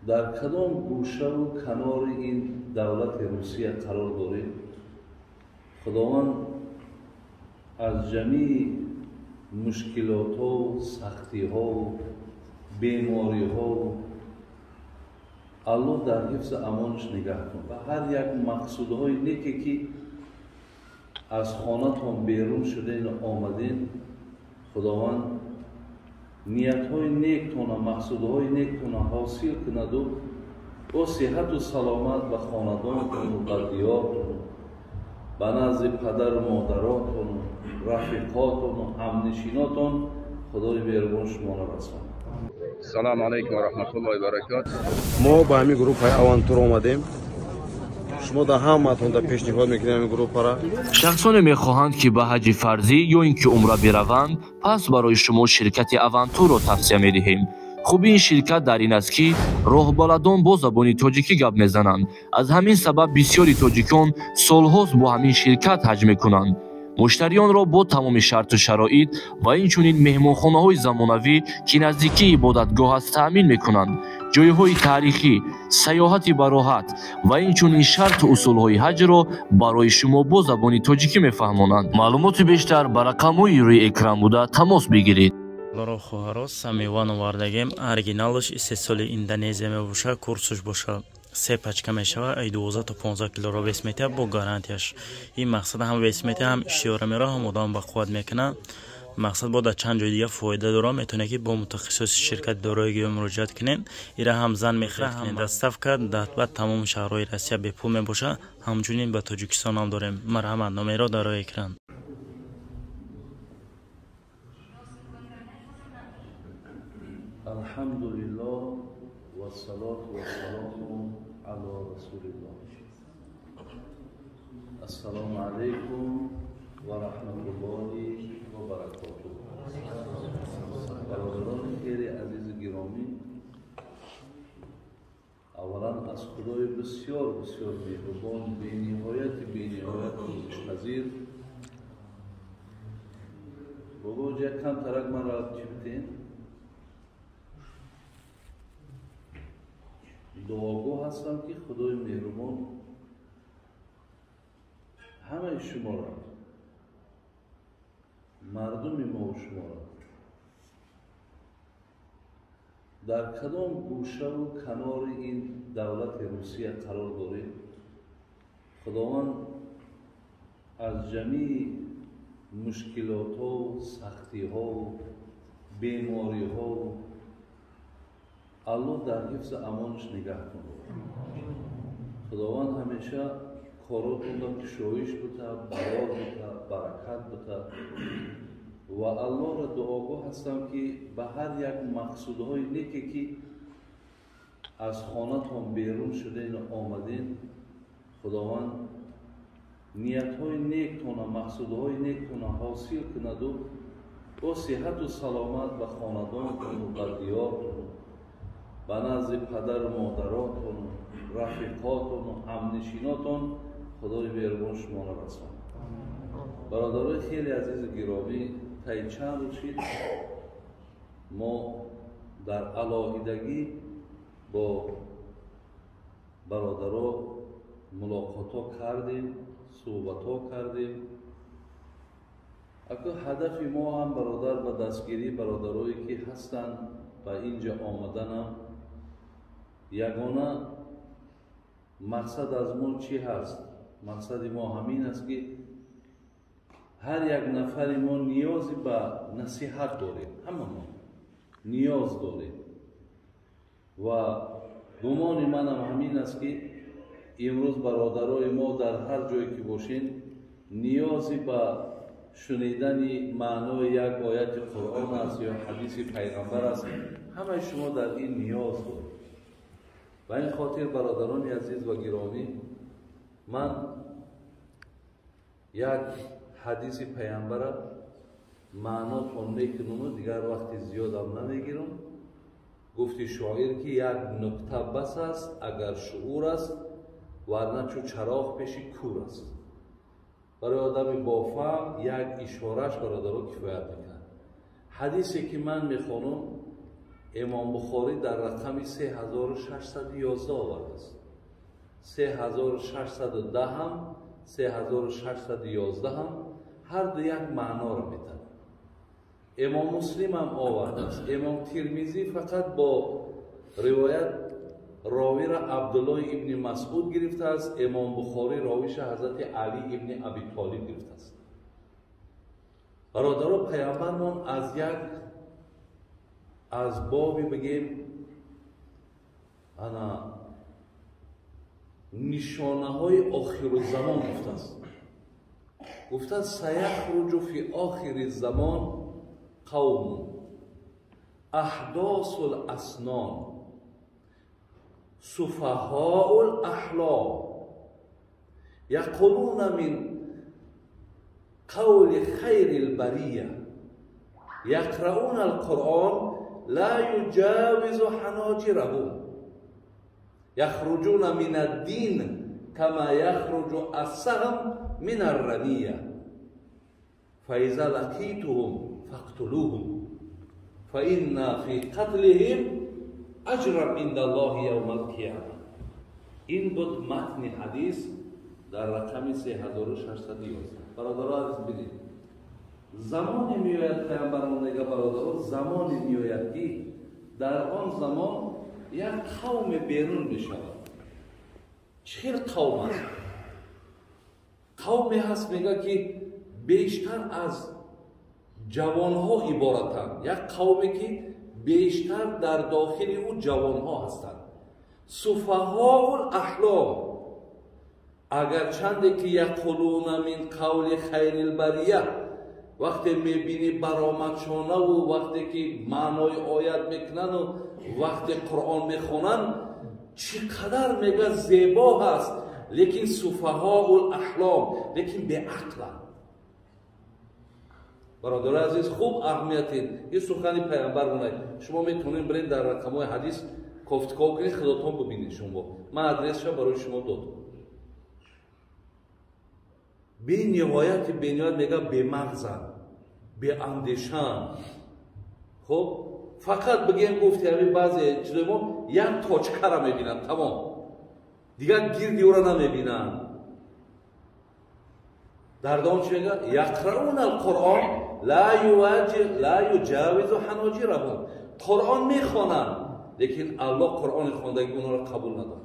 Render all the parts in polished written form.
Дар кадом гӯшаву канори ин давлати Русия қарор доред, Худованд аз ҷамии мушкилотҳову сахтиҳову бемориҳову Аллоҳ дар ҳифзи амонаш нигаҳ кун ва ҳар як мақсудҳои неке ки аз хонатон берун шуден омаден, Худованд ниятҳои нектона, мақсудҳои нектона ҳосил кунаду бо сиҳату саломат ба хонадонтону ба диёртону ба назди падару модаротону рафиқотону ҳамнишинотон Худои меҳрубон шуморо расонад. Салому алайкум ва раҳматуллоҳи ва баракатуҳ. Мо ба ҳамин группаи Авантур омадем. Шумо дар ҳамаатон дар пешниҳод мекунем ҳамин группара. Шахсоне мехоҳанд, ки ба ҳаҷи фарзӣ ё ин ки умра бираванд, пас барои шумо ширкати Авантурро тавсия медиҳем. Хубии ин ширкат дар ин аст, ки роҳбаладон бо забони тоҷикӣ гап мезананд. Аз ҳамин сабаб бисёри тоҷикон солҳост бо ҳамин ширкат ҳаҷ мекунанд. Муштариёнро бо тамоми шарту шароит ва инчунин меҳмонхонаҳои замонавӣ, ки наздикии ибодатгоҳ аст, таъмин мекунанд. Ҷойҳои таърихӣ, сайёҳати бароҳат ва инчунин шарту усулҳои ҳаҷро барои шумо бо забони тоҷикӣ мефаҳмонанд. Маълумоти бештар ба рақамҳои рӯи экран буда тамос бигиред. Бародаро, хоҳаро, самиван овардагем. Оригиналаш истеҳсоли Индонезия мебошад, курсуш бошад се пачка мешавад, ай 12 то 15 килоро вес метиҳад бо гарантияш. Ин мақсад ҳам вес метиҳад, ҳам иштиёра меро, ҳам одам ба қувват мекунад. Мақсад бо дар чанд ҷои дига фоида дорад, метавонед ки бо мутахассиси ширкати дорои гиё муроҷиат кунед. Ира ҳам зан мехӯрад, ҳам доставка ба тамоми шаҳрҳои Россия бепул мебошад. Ҳамчунин ба Тоҷикистон ҳам дорем. Марҳамат, номерро дар рӯи экран. Алҳамдулиллоҳ вассалоту вассаламу ала расулиллоҳ. Ассалому алайкум ва раҳматуллоҳи ва баракотуҳ. Бародарони хеле азизу гиромӣ, аввалан аз Худои бисёр бисёр меҳрубон, бениҳояти бениҳоят кӯшишпазир. Бобо, ҷа камтарак маро чӣ битен? Дуогӯ ҳастам, ки Худои меҳрубон ҳамаи шуморо, мардуми мову шуморо дар кадом гӯшаву канори ин давлати Русия қарор доред, Худованд аз ҷамии мушкилотҳову сахтиҳову бемориҳову Аллоҳ дар ҳифзи амонаш нигаҳ кун. Худованд ҳамеша коротонро кушоиш бута, барор бута, баракат бута ва Аллоҳро дуогӯ ҳастам, ки ба ҳар як мақсудҳои неке ки аз хонатон берун шуден омаден, Худованд ниятҳои нектона, мақсудҳои нектона ҳосил кунаду бо сиҳату саломат ба хонадонтону ба диёртону ба назди падару модаротону рафиқотону ҳамнишинотон Худои меҳрубон шуморо расонад. Бародарои хеле азизу гиромӣ, таи чанд рӯз шид мо дар алоҳидагӣ бо бародаро мулоқотҳо кардем, суҳбатҳо кардем. Аку ҳадафи мо ҳам бародар ба дастгирии бародарое ки ҳастанд ба инҷа омаданам, ягона мақсад аз мо чӣ ҳаст? Мақсади мо ҳамин аст, ки ҳар як нафари мо ниёзи ба насиҳат дорем, ҳама мо ниёз дорем ва гумони манам ҳамин аст, ки имрӯз бародарои мо дар ҳар ҷое ки бошем ниёзи ба шунидани маънои як ояти Қуръон аст ё ҳадиси пайғамбар аст. Ҳамаи шумо дар ин ниёз доред. Ба ин хотир бародарони азиз ва гиромӣ, ман як ҳадиси пайғамбара маънотон мекунаму дигар вақти зиёдам намегирам. Гуфти шоир, ки як нуқта бас аст, агар шуур аст, варна чу чароғ пеши кур аст. Барои одами бофаҳм як ишорааш бародаро кифоят мекунад. Ҳадисе ки ман мехонам, Имом Бухорӣ дар рақами 3611 овардааст. 3610 ҳам 3611 ҳам ҳар ду як маъноро метавонад. Имом Муслим ҳам овардааст. Имом Тирмизӣ фақат бо ривоят ровиро Абдуллоҳ ибни Масъуд гирифтааст. Имом Бухорӣ ровиша ҳазрати Алӣ ибни Аби Толиб гирифтааст. Бародаро, паямбармон аз як аз боби бигем ана нишонаҳои охирузамон гуфтааст. Гуфтааст саяхруҷу фи охири замон қавмун аҳдосул аснон суфаҳоул аҳлом яқулуна мин қавли хайрил бария яқрауна алқуръон ла юҷавизу ҳаноҷираҳум яхруҷуна мин аддин кама яхруҷу ассаҳм мин аррамия фаиза лақитуҳум фақтулуҳум фаинна фи қатлиҳим аҷран инда Аллоҳи явма алқияма. Ин буд матни ҳадис дар рақами 3611. Бародаро азиз, бинед, замоне меояд, паямбарон мега, бародаро, замоне меояд ки дар он замон як қавме берун мешавад. Чӣ хел қавм аст? Қавме ҳаст, мега, ки бештар аз ҷавонҳо иборатанд. Як қавме ки бештар дар дохили ӯ ҷавонҳо ҳастанд. Суфаҳоул аҳлом, агарчанде ки яқулуна мин қавли хайрил бария, вақте мебинӣ баромадшонаву вақте ки маънои оят мекунану вақте Қуръон мехонанд, чӣ қадар мега зебо ҳаст, лекин суфаҳоул аҳлом, лекин беақланд. Бародари азиз, хуб аҳамиятин ин сухани паямбар монад. Шумо метавонед биред дар рақамҳои ҳадис кофтков кунед, худотон бибинед. Шумо ман адресша барои шумо додам. Бениҳояти бениҳоят мега бемағзанд, беандешанд. Хуб, фақат бигем гуфти ҳамин баъзе чизои мо як точкара мебинанд, тамом, дигар гирди ӯро намебинанд. Дар дом чӣ мега? Яқрауна алқуръон ла юҷавизу ҳаноҷираҳум. Қуръон мехонанд, лекин Аллоҳ Қуръони хондагии онҳоро қабул надорад.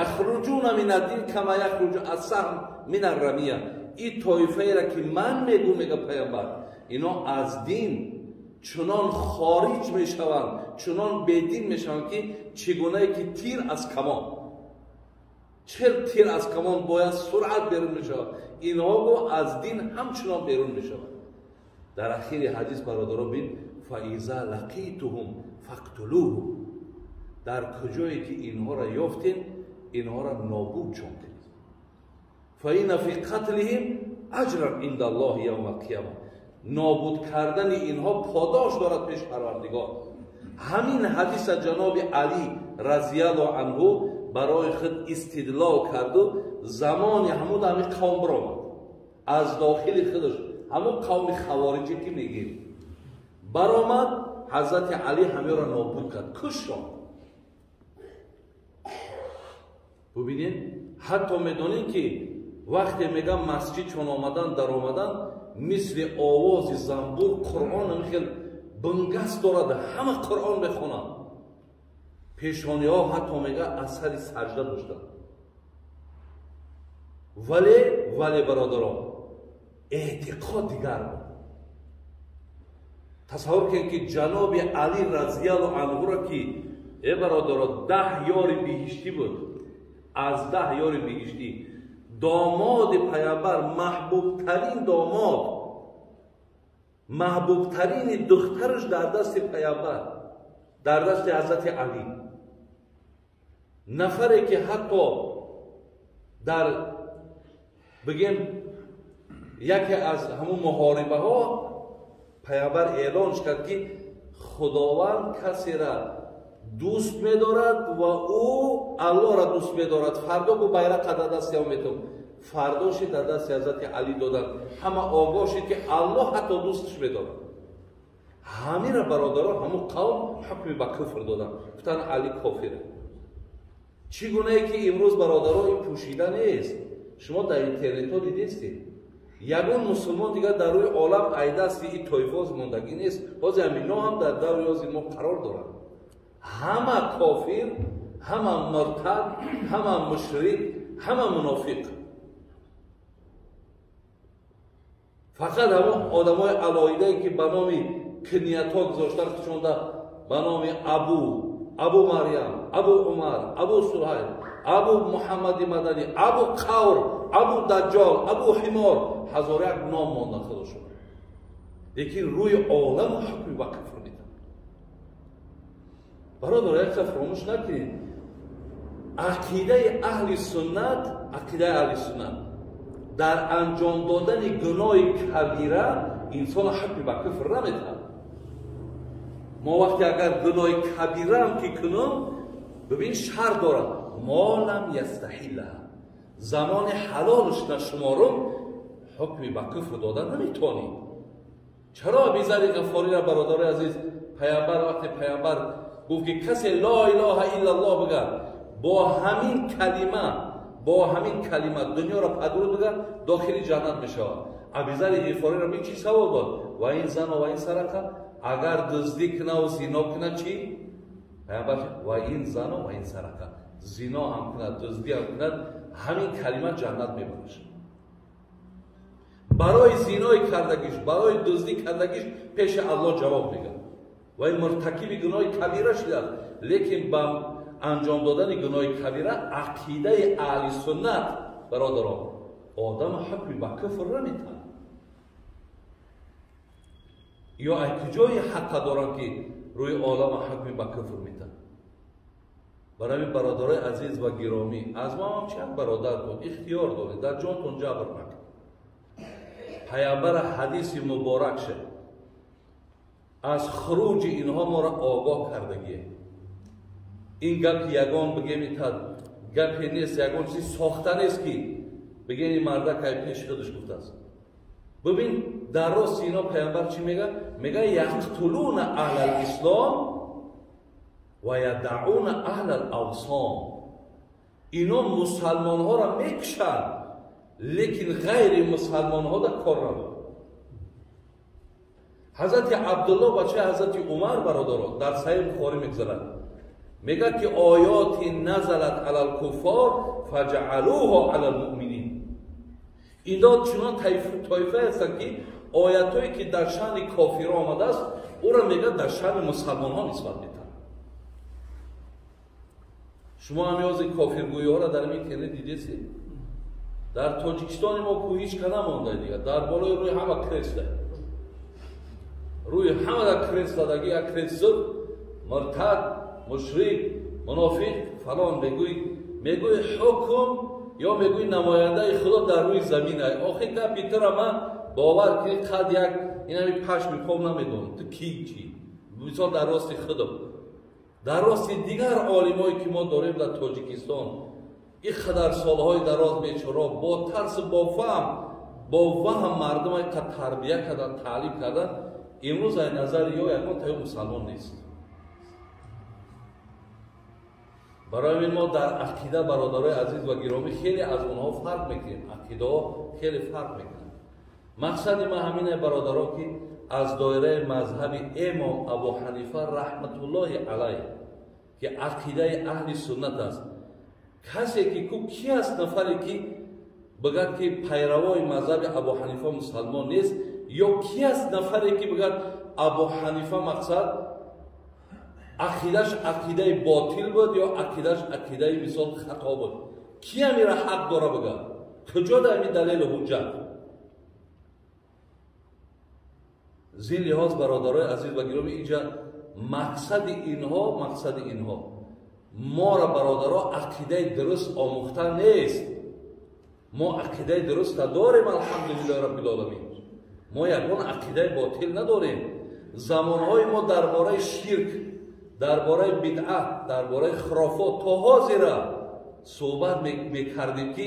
Яхруҷуна мин аддин кама яхруҷу ассаҳм мин аррамия. Ин тоифаеро ки ман мегӯ, мега паямбар, ино аз дин чунон хориҷ мешаванд, чунон бедин мешаванд, ки чӣ гунае ки тир аз камон, чел тир аз камон бояд суръат берун мешавад, инҳо гу аз дин ҳамчунон берун мешавад. Дар ахири ҳадис, бародаро, бин, фаиза лақитуҳум фақтулуҳум, дар куҷое ки инҳоро ёфтем, инҳоро нобуд чон кунед. Фаинна фи қатлиҳим аҷран инда Аллоҳи явма алқияма. Нобуд кардани инҳо подош дорад пеш Парвардигор. Ҳамин ҳадиса ҷаноби Алӣ разияллоҳу анҳу барои худ истидлол карду замони ҳамун ҳамин қавм биромад аз дохили худаш, ҳамун қавми хавориҷӣ ки мегирд баромад, ҳазрати Алӣ ҳамеро нобуд кард, кушшон. Бубинед, ҳатто медонед ки вақте мегам масҷид чун омадан даромадан, мисли овози занбур Қуръон хел бунгаст дорад, ҳама Қуръон мехонанд. Пешониҳо ҳатто мега асари саҷда доштанд. Вале бародарон, эътиқод дигар буд. Тасаввур кунед ки ҷаноби Алӣ разияллоҳу анҳуро ки бародаро 10 ёри биҳиштӣ буд, аз 10 ёри биҳиштӣ домоди паямбар, маҳбубтарин домод, маҳбубтарини духтараш дар дасти паямбар, дар дасти ҳазрати Алӣ, нафаре ки ҳатто дар бигем яке аз ҳамун муҳорибаҳо паямбар эълон кард ки Худованд касера дӯст медорад ва ӯ Аллоҳро дӯст медорад. Фардо гу байрақа дар дасти ӯ метавон. Фардоши дар дасти ҳазрати Алӣ доданд. Ҳама огоҳ шид ки Аллоҳ ҳатто дӯсташ медорад. Ҳамира бародаро ҳамун қавм ҳукми ба куфр доданд, гуфтанд Али кофира. Чӣ гунае ки имрӯз бародаро ин пӯшида нест. Шумо дар интернетҳо дидестед, ягон мусулмон дигар дар рӯи олам айдасти ин тоифоз мондагӣ нест. Ҳозир ҳамино ҳам дар даври ҳозир мо қарор доранд. Ҳама кофир, ҳама муртад, ҳама мушрик, ҳама мунофиқ. Фақат ҳамон одамои алоҳидае ки ба номи киниятҳо гузоштан кушонда, ба номи Абу Марьям, Абу Умар, Абу Суҳайл, Абу Муҳаммади Маданӣ, Абу Қавр, Абу Даҷҷол, Абу Ҳимор, ҳазор як ном монда худошон. Лекин рӯи олам ҳукми ба куфр медиҳанд. Бародар, як чиз фаромӯш накунед. Ақидаи аҳли суннат, ақидаи аҳли суннат дар анҷом додани гуноҳи кабира инсонро ҳукми ба куфр намедиҳад. Мо вақте агар гуноҳи кабираам ки кунем, бибин шарт дорад, мо лам ястаҳиллаҳа, замони ҳалолш нашуморум ҳукми ба куфр дода наметавонем. Чаро Абизари Ғаффориро бародарои азиз паямбар вақте паямбар гуфт ки касе ло илоҳа иллаллоҳ бигӯяд, бо ҳамин калима, бо ҳамин калима дунёро падруд бигӯяд, дохили ҷаннат мешавад. Абизари Ғифориро бин чӣ савол дод? Ва ин зано ва ин сарақа, агар дуздӣ кунаву зино кунад чӣ? Паямбар ва ин зано ва ин сарақа, зино ҳам кунад, дуздӣ ҳам кунад, ҳамин калима ҷаннат мебараш. Барои зинои кардагиш, барои дуздӣ кардагиш пеши Аллоҳ ҷавоб мегӯяд. Ва ин муртакиби гуноҳи кабира шудааст. Лекин ба анҷом додани гуноҳи кабира ақидаи аҳли суннат бародарон одам ҳукми ба куфр наметавонад. Ё аз куҷои ҳаққа доранд ки рӯи олама ҳукми ба куфр метавонад? Барои бародарои азиз ва гиромӣ, аз мо ҳам чанд бародар буд, ихтиёр доред, дар ҷонтон ҷабр накунед. Паямбара ҳадиси муборак шуд, аз хуруҷи инҳо моро огоҳ кардагие. Ин гапи ягон бигеми та гапе нест, ягон чизи сохта нест ки бигеми мардак ай пеши худаш гуфтааст. Бибин дар рости ино паямбар чӣ мега? Мега яқтулуна аҳлал ислом ва ядауна аҳлал авсон. Ино мусалмонҳоро мекушанд, лекин ғайри мусалмонҳода кор надоранд. Ҳазрати Абдулло бачаи ҳазрати Умар бародарон дар Саҳеҳи Бухорӣ мегузарад. Мегӯяд ки оёти назалат алал куффор фаҷаалуҳо алал муъминин. Ино чунон тоифае ҳастанд ки оятҳое ки дар шаъни кофирон омадааст, ӯро мегӯяд дар шаъни мусалмонҳо нисбат медиҳанд. Шумо ҳам ёзи кофиргӯиҳоро дар интернет дидесед? Дар Тоҷикистони мо ку ҳеҷ ка намонда дигар, дар болои рӯи ҳама крест, рӯи ҳама дар крест задаги, як крест зуд, муртад, мушрик, мунофиқ, фалон мегӯй, мегӯй ҳукм ё мегӯй намояндаи Худо дар рӯи замин ай. Охир гапи тура ман бовар кунӣ қад як инами пашми пом намедонам, ту ки чӣ? Мисол дар рости Худо, дар рости дигар олимое ки мо дорем дар Тоҷикистон, ин қадар солҳои дароз бечора бо тарсу бо фаҳм, бо ваҳм мардума қад тарбия кардан, таълим кардан, имрӯз ай назари ё ягон таё мусалмон нест. Барои ин мо дар ақида бародарои азиз ва гиромӣ хеле аз онҳо фарқ мекунем. Ақидаҳо хеле фарқ мекунанд. Мақсади ман ҳамин е бародаро ки аз доираи мазҳаби имом Абу Ҳанифа раҳматуллоҳи алайҳ ки ақидаи аҳли суннат аст, касе ки ку ки аст нафаре ки бигӯяд ки пайравои мазҳаби Абу Ҳанифа мусалмон нест, ё ки аст нафаре ки бигӯяд Абу Ҳанифа мақсад ақидаш ақидаи ботил буд ё ақидаш ақидаи мисол хато буд? Ки амира ҳақ дора бигӯяд? Куҷо дар ин далелу ҳуҷҷат? Зин лиҳоз бародарои азиз ва гиромӣ, инҷа мақсади инҳо моро бародаро ақидаи дуруст омӯхта нест. Мо ақидаи дуруст надорем, алҳамдулиллоҳи раббил оламин. Мо ягон ақидаи ботил надорем. Замонҳои мо дар бораи ширк, дар бораи бидъат, дар бораи хурофот то ҳозира суҳбат мекардем ки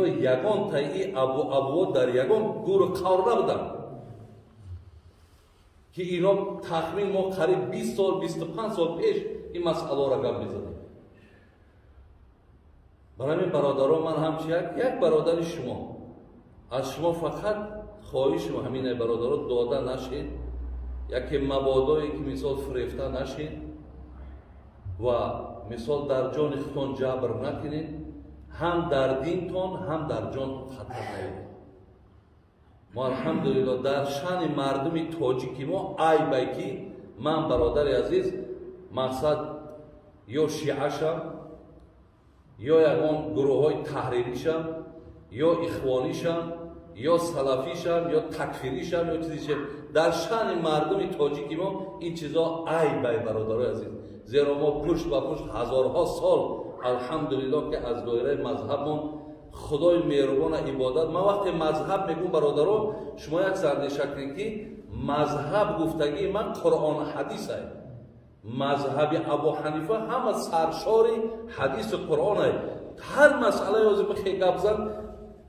ё ягон таи абу абуо дар ягон гурӯҳ қавр набуданд. Ки ино тахмин мо қариб 20 сол, 25 сол пеш ин масъаларо гап мезадем. Барои ҳамин, бародарон, ман ҳамчи як бародари шумо, аз шумо фақат хоҳишам ҳамин, бародаро, дода нашед, яке мабодое ки мисол фирефта нашед ва мисол дар ҷони худтон ҷабр накунед, ҳам дар динтон, ҳам дар ҷонтон хатар наёбед. Мо, алҳамдулилло, дар шаъни мардуми тоҷики мо айбай ки ман, бародари азиз, мақсад ё шиашам, ё ягон гурӯҳҳои таҳриришам, ё ихвонишам, ё салафишам, ё такфиришам, ё чизишам. Дар шаъни мардуми тоҷики мо ин чизо айбай, бародарои азиз, зеро мо пушт ба пушт ҳазорҳо сол, алҳамдулилло, ки аз доираи мазҳабмон Худои меҳрубона ибодат. Ман вақте мазҳаб мегӯм, бародаро, шумо як андеша кунед, ки мазҳаб гуфтагии ман Қуръону ҳадисай. Мазҳаби Абу Ҳанифа ҳама саршори ҳадису Қуръонай. Ҳар масъалаи ҳозир бихе гап зан,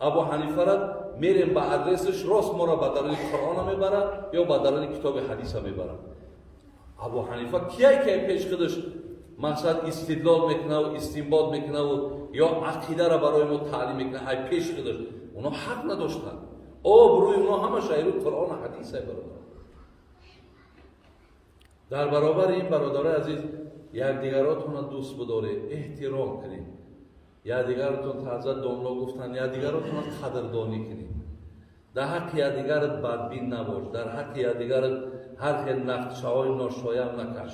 Абу Ҳанифара мерем ба адресаш, рост моро ба даруни Қуръона мебарад ё ба даруни китоби ҳадиса мебарад. Абу Ҳанифа кияй, ки пеш худаш мақсад истидлол мекунаву истинбот мекунаву ё ақидара барои мо таълим мекунад? Ай пеш худаш оно ҳақ надоштанд. Обрӯи оно ҳамаш айрӯи Қуръону ҳадис, ай бародар. Дар баробари ин, бародарои азиз, якдигаротонро дӯст бидоред, эҳтиром кунед якдигаратон. Таза домло гуфтанд, якдигаротонро қадрдонӣ кунед. Дар ҳаққи якдигарат бадбин набош, дар ҳаққи якдигарат ҳар хел нақшаҳои ношоям накаш.